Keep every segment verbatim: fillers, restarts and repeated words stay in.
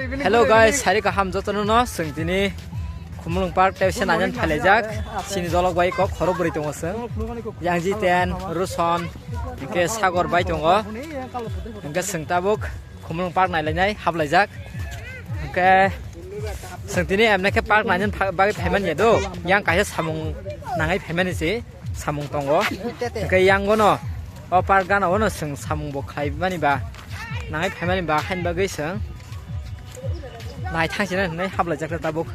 Hello guys, sari kaham jotono no, chwng tini Khumulwng Park tei se nainan phailaijak, chini jolok bai kok khoro bwrwi tongo chwng, Yangji ten, Ruson, hwnkhe Sagor bai tongo, hwnkhe chwng tabuk Khumulwng Park nailainai haplaijak, hwnkhe chwng tini emne khe park nainan pha-, bagwi phaimani do, yang kaisa samung nangwi phaimani se. Samung tongo. Hwnkhe yangono o park gana ono chwng samung bo khlai mani ba, nangwi phaimani ba haini bagwi chwng nai thangsinai hwnwi haplaijak khe tabuk.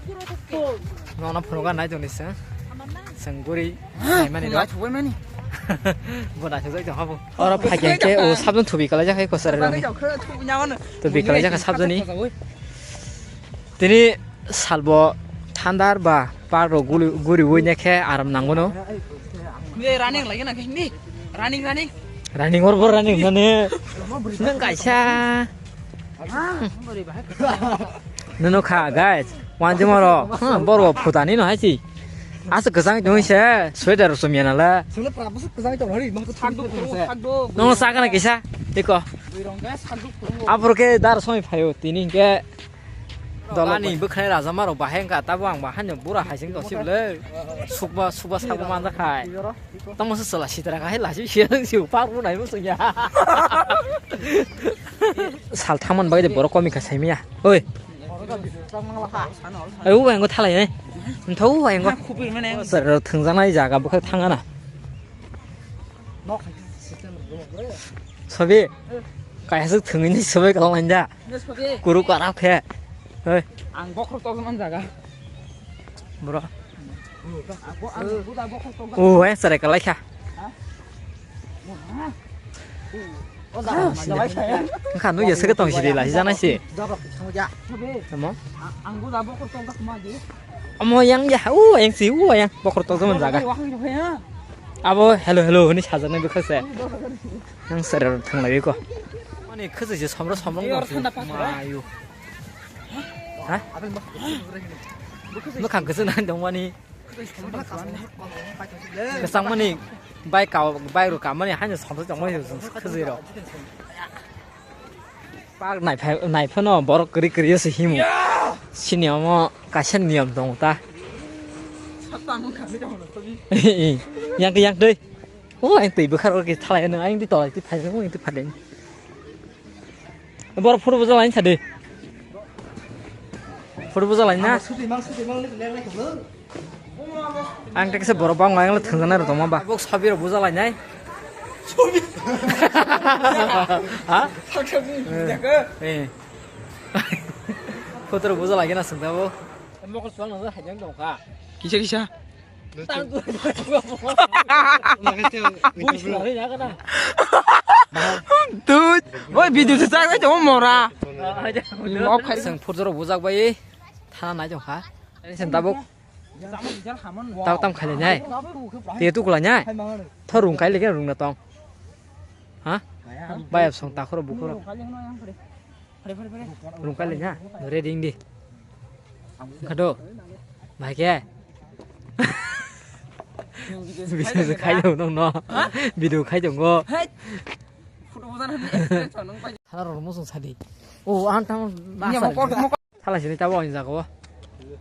Nono phunukha nai tongni chwng. Chwng guri naimani rok. Bo naithokjak tong habo. Oro phaikhe khe o sabjwng thubi kalaijak hai kwcharo rokni. Thubi kalaijak kha sabjwngni. Tini salbo thandar ba park rok guli, guriwi nekhe aram nangono. Running lagi na kini. Running, running. Running or bor running nani. Nang kaisa. Nono kha guys. Wanjimoro. Bor bo phutani no haisi. Asa kwchang tong se sweater sumya nala. Nono sakana kisa. Tiko. Abro ke dar soi phayo tini ke. Dolani bwkhwnai rajama rok bahai wngkha, tabo ang bahai no bura hai sing tongsi bwle. Sukba, sukba sakba manjak hai. Tamo se chwla sitra khai lasi si si par bu nai musung ya. Sal thangman bai de borok komi kha saimiya. Oi. Ai u engo thalai ne. Nthau u engo. Sir thwngjaknai jaga bwkhak thangana. Sobi. Kaisa thwngwi ni sobi kalang lanja. Kuru kara khe. Hei. Ang bokhorok tokjak man jaga. Bro. Ang bo-, ang bo-, ang bokhorok tokjak. Oh, eh, sare kalai kha. Ha? Wngkha nw ya saka tong sidi lai jana si. Tamo? Ang bo da bokhorok tokjak ma di. Amo yang ya, uh, yang si, uh, yang bokhorok tokjak man jaga. Abo hello hello hwnwi sajaknai bwkhak se. Nang sare thang lai ko. Mani khwchai se somro somro. Mayu. Ha? Bwkhang kwchwng nang tongmani. Kwchangmani bai ka, bai rw kamani haino somsa tongmani khwjwirok. Pak naiphai, naiphano borok kwrwi kwrwi se himo. Sini omo kaisa niyom tongo ta. Yang twi, yang twi. O, ang twi bwkharo khe thalai nang, ang twi tolai twi phai, ang twi phai. Borok photo bujak laini sadi. Photo bujak laini na. Ang tekse borok bang laini thwngjaknai rok tongma ba. Bok sabi rok bujak laini. Ha? Eh. Photo rok bujak laini na sengda bo. Mokol suang nang haijang tongkha. Kisa kisa. Dude, oi video se chak nai tongo mora. Chwng phurjoro bujak bai thana nai tongkha. Sen tabuk. Tau tam khaile nai. Te tu kula nai. Thor rung kai lege rung na tong. Ha? Bai song takhoro bukhoro. Rung kai le nya, ready wng di. Wngkha do. Bahai khe. Video se khai tongo nong no. Video khai tongo. Thala rok muchung sadi. O, ang tamo. Thala sini tabo ang jago.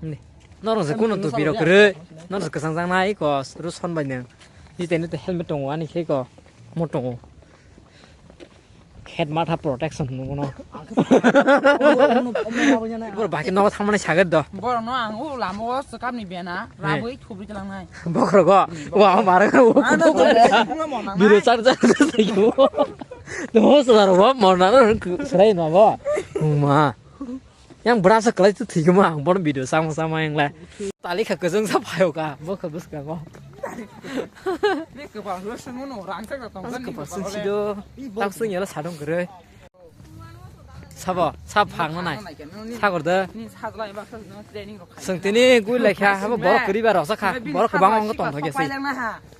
Ni. Norok se kuno tu video kwrwi. Norok se kwchang jang nai ko, ru son bai nang. Ni teni te helmet tongo ani khe ko. Mo tongo. Khet matha protection hinwi bono. Boro bahai khe nogo thangmani saged do. Borokno ang o lama o swkapni bena labwi thubri tlangnai. Bokhorogo. Wa mara. Video char char thaio. No sara wa mona no srai no bo. Ma. Yang bwrasa kwlai twi thwikhe ma ang bono video sama sama yang lai. Tali kha kwchwng sa phaio ka, bo kha bwskango. Ni kwpal hwswngno rangchak tong. Ang kwpal swng sido, tak swng yala sadong kwrwi. Sabo, sa phang na nai. Sagor da. Ni sajlai ba training rok. Swng tini gui lai kha, habo borok kwrwi ba rok sa kha. Borok kwbang ang tong thok yasi.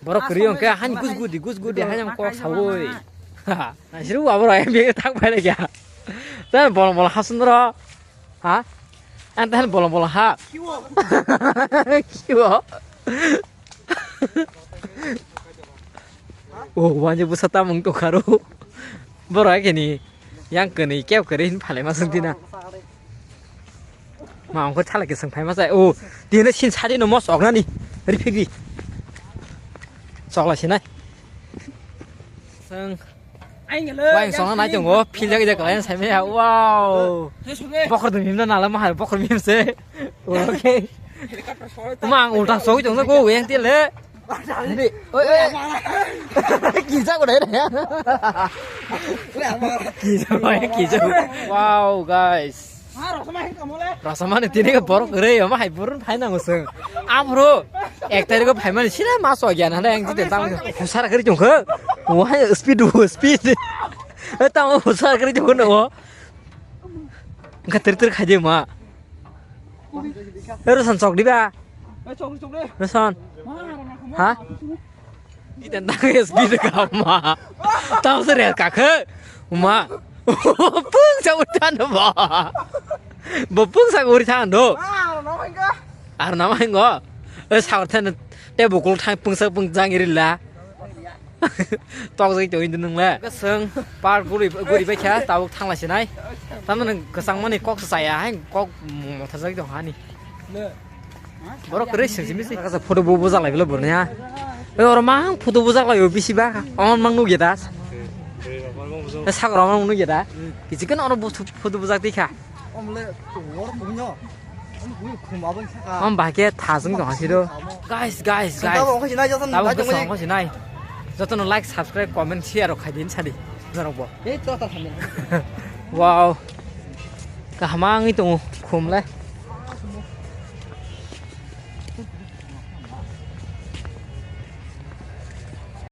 Borok kwrwi ang khe han gus gudi, gus gudi han ang kok sawoi. Nasiru abo rok M B A tak pai lai kha. Tan bolong bolong ha sundro. Ha? Ang tahan bolong bolong ha. Kiwo. Kiwo. Oh, wanje busa tamung to kharo. Borok khe ni yang kani kep kare hin phale ma sung tina. Ma, ang khe thala kisang phaima sai. O, tini sin sadi no mos ognani. Ri phigri. Chokla sinai. Sang. Wai song nai tongo, phil jak jak lai sai me. Wow. Bokhor dum himna nala ma hai, bokhor mim se. Okay. Ma, ang ulta soi tong ko yang til le. Oi, oi. Kisa ko dai. Kisa ko, kisa. Wow, guys. Rosomani tini ke borok kwrwi, omo hai burun phai nango chwng. Aphuru ek tarikh o phaimani sina ma soi gyan hana yang jite tang. Husara kari chungkho. Wahai speed, speed. Eh, tamo husara kari chungkho no. Engka ter ter khaje ma. Eh, Rosan chok diba? Rosan. Ha? Kita nangis gitu kama. Tahu sih ya kakak. Ma. Pung sa uri than ba. Ba pung sa uri than do. Ar nama engo. Eh, sa uri than te bukul thang pung sa pung jang iri la. Tok jai to indu nung le. Ka seng par guri guri bai kha tabuk thang la sinai. Tamno nang kasang mani kok sa ya hai kok mo thajak to hani. Borok kwrwi swngjini se. Kasa photo bo bujak lai bwle borni ha. Oi oro mang photo bujak lai bisi ba. On mang nugya da. Sakra mang nugya da. Kichikon oro photo bujak tikha. Om bahke thajwng tong hasi do. Guys, guys, guys. Tabuk khe song khe sinai. Jotono like, subscribe, comment, share rok khaidin sadi. Jorok bo. Wow. Kaham wngwi tongo khum le.